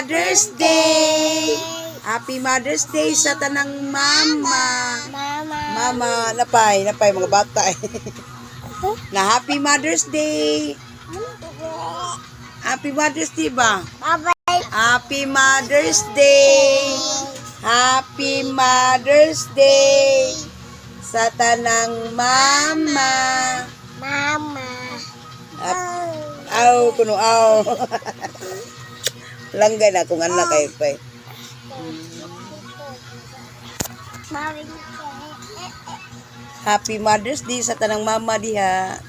Mother's Day! Happy Mother's Day sa tanang mama. Mama. Mama, napay, napay mga bata eh. Na Happy Mother's Day. Happy Mother's Day ba? Bye-bye. Happy Mother's Day. Happy Mother's Day sa tanang mama. Mama. Aw, kuno aw. Langgay na kung anak kay pay. Mami. Happy Mother's Day sa tanang mama diha.